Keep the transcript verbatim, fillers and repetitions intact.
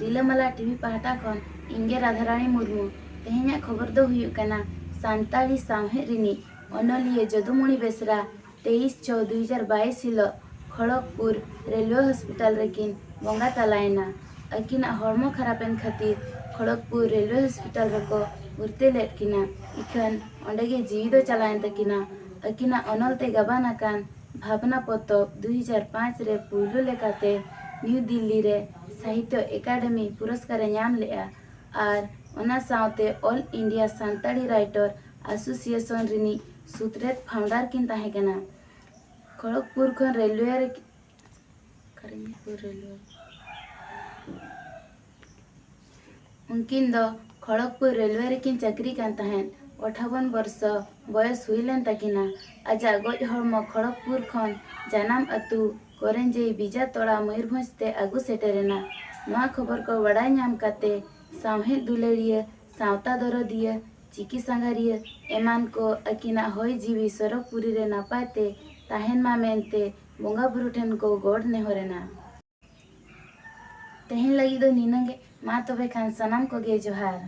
ᱨᱤᱞᱟᱹᱢᱟᱞᱟ ᱴᱤᱵᱷᱤ ᱯᱟᱦᱴᱟ ᱠᱷᱚᱱ ᱤᱧ ᱜᱮ ᱨᱟᱫᱷᱟᱨᱟᱱᱤ ᱢᱩᱨᱢᱩ᱾ ᱛᱮᱦᱮᱧᱟᱜ ᱠᱷᱚᱵᱚᱨ ᱫᱚ ᱦᱩᱭᱩᱜ ᱠᱟᱱᱟ ᱥᱟᱱᱛᱟᱲᱤ ᱥᱟᱶᱦᱮᱫ ᱨᱤᱱᱤᱡ ᱚᱱᱚᱞᱤᱭᱟᱹ ᱡᱚᱫᱩᱢᱚᱬᱤ ᱵᱮᱥᱨᱟ ᱛᱮᱭᱤᱥ ᱪᱷᱚ ᱫᱩ ᱦᱟᱡᱟᱨ ᱵᱟᱭᱤᱥ ᱦᱤᱞᱚᱜ ᱠᱷᱚᱲᱚᱜᱽᱯᱩᱨ ᱨᱮᱞᱣᱮ ᱦᱚᱥᱯᱤᱴᱟᱞ ᱨᱮᱠᱤᱱ ᱵᱚᱸᱜᱟ ᱛᱟᱞᱟᱭᱮᱱᱟ᱾ ᱟᱹᱠᱤᱱᱟᱜ ᱦᱚᱲᱢᱚ ᱠᱷᱟᱨᱟᱯᱮᱱ ᱠᱷᱟᱹᱛᱤᱨ ᱠᱷᱚᱲᱚᱜᱽᱯᱩᱨ ᱨᱮᱞᱣᱮ ᱦᱚᱥᱯᱤᱴᱟᱞ ᱨᱮᱠᱚ ᱵᱷᱚᱨᱛᱤ ᱞᱮᱫ ᱠᱤᱱᱟ᱾ ᱤᱠᱷᱟᱹᱱ ᱚᱸᱰᱮ ᱜᱮ ᱡᱤᱣᱤ ᱫᱚ ᱪᱟᱞᱟᱣᱮᱱ ᱛᱟᱹᱠᱤᱱᱟ᱾ ᱟᱹᱠᱤᱱᱟᱜ ᱚᱱᱚᱞ ᱛᱮ ᱜᱟᱵᱟᱱ ᱟᱠᱟᱱ ᱵᱷᱟᱵᱽᱱᱟ ᱯᱚᱛᱚᱵ ᱫᱩ ᱦᱟᱡᱟᱨ ᱯᱟᱸᱪ ᱨᱮ ᱯᱩᱭᱞᱩ ᱞᱮᱠᱟᱛᱮ ᱱᱤᱭᱩ ᱫᱤᱞᱞᱤ ᱨᱮ ᱥᱟᱦᱤᱛᱭᱚ ᱮᱠᱟᱰᱮᱢᱤ ᱯᱩᱨᱚᱥᱠᱟᱨ ᱮ ᱧᱟᱢ ᱞᱮᱫᱼᱟ᱾ ᱟᱨ ᱚᱱᱟ ᱥᱟᱶᱛᱮ ᱚᱞ ᱤᱱᱰᱤᱭᱟ ᱥᱟᱱᱛᱟᱲᱤ ᱨᱟᱭᱴᱚᱨ ᱟᱥᱳᱥᱤᱭᱮᱥᱚᱱ ᱨᱤᱱᱤᱡ ᱥᱩᱛᱨᱮᱛ, ᱯᱷᱟᱣᱩᱱᱰᱟᱨ, ᱠᱤᱱ ᱛᱟᱦᱮᱸ ᱠᱟᱱᱟ᱾ ᱠᱷᱚᱲᱚᱜᱽᱯᱩᱨ ᱠᱷᱚᱱ ᱨᱮᱞᱣᱮ ᱨᱮ ᱠᱷᱚᱲᱚᱜᱽᱯᱩᱨ ᱨᱮᱞᱣᱮ ᱩᱱᱠᱤᱱ ᱫᱚ ᱠᱷᱚᱲᱚᱜᱽᱯᱩᱨ ᱨᱮᱞᱣᱮ ᱨᱮᱠᱤᱱ ᱪᱟᱹᱠᱨᱤ ᱠᱟᱱ ᱛᱟᱦᱮᱸᱫ᱾ ᱟᱴᱷᱟᱵᱚᱱ ᱵᱚᱨᱥᱚ ᱵᱚᱭᱚᱥ ᱦᱩᱭ ᱞᱮᱱ ᱛᱟᱹᱠᱤᱱᱟ᱾ ᱟᱡᱟᱜ ᱜᱚᱡ ᱦᱚᱲᱢᱚ ᱠᱷᱚᱲᱚᱜᱽᱯᱩᱨ ᱠᱷᱚᱱ ᱡᱟᱱᱟᱢ ᱟᱹᱛᱩ ᱠᱚᱨᱮᱧᱡᱮᱭ ᱵᱤᱡᱟᱛᱚᱲᱟ ᱢᱚᱭᱩᱨᱵᱷᱚᱸᱡᱽ ᱛᱮ ᱟᱹᱜᱩ ᱥᱮᱴᱮᱨᱮᱱᱟ᱾ ᱱᱚᱣᱟ ᱠᱷᱚᱵᱚᱨ ᱠᱚ ᱵᱟᱲᱟᱭ ᱧᱟᱢ ᱠᱟᱛᱮ ᱥᱟᱶᱦᱮᱫ ᱫᱩᱞᱟᱹᱲᱤᱭᱟᱹ, ᱥᱟᱶᱛᱟ ᱫᱚᱨᱚᱫᱤᱭᱟᱹ, ᱪᱤᱠᱤ ᱥᱟᱸᱜᱷᱟᱨᱤᱭᱟᱹ ᱮᱢᱟᱱ ᱠᱚ ᱟᱹᱠᱤᱱᱟᱜ ᱦᱚᱭ ᱡᱤᱣᱤ ᱥᱚᱨᱚᱜᱽᱯᱩᱨᱤ ᱨᱮ ᱱᱟᱯᱟᱭ ᱛᱮ ᱛᱟᱦᱮᱱ ᱢᱟ ᱢᱮᱱᱛᱮ ᱵᱚᱸᱜᱟ ᱵᱩᱨᱩ ᱴᱷᱮᱱ ᱠᱚ ᱜᱚᱰ ᱱᱮᱦᱚᱨᱮᱱᱟ᱾ ᱛᱮᱦᱮᱧ ᱞᱟᱹᱜᱤᱫ ᱫᱚ ᱱᱤᱱᱟᱹᱜ ᱜᱮ᱾ ᱢᱟ ᱛᱚᱵᱮ ᱠᱷᱟᱱ ᱥᱟᱱᱟᱢ ᱠᱚᱜᱮ ᱡᱚᱦᱟᱨ᱾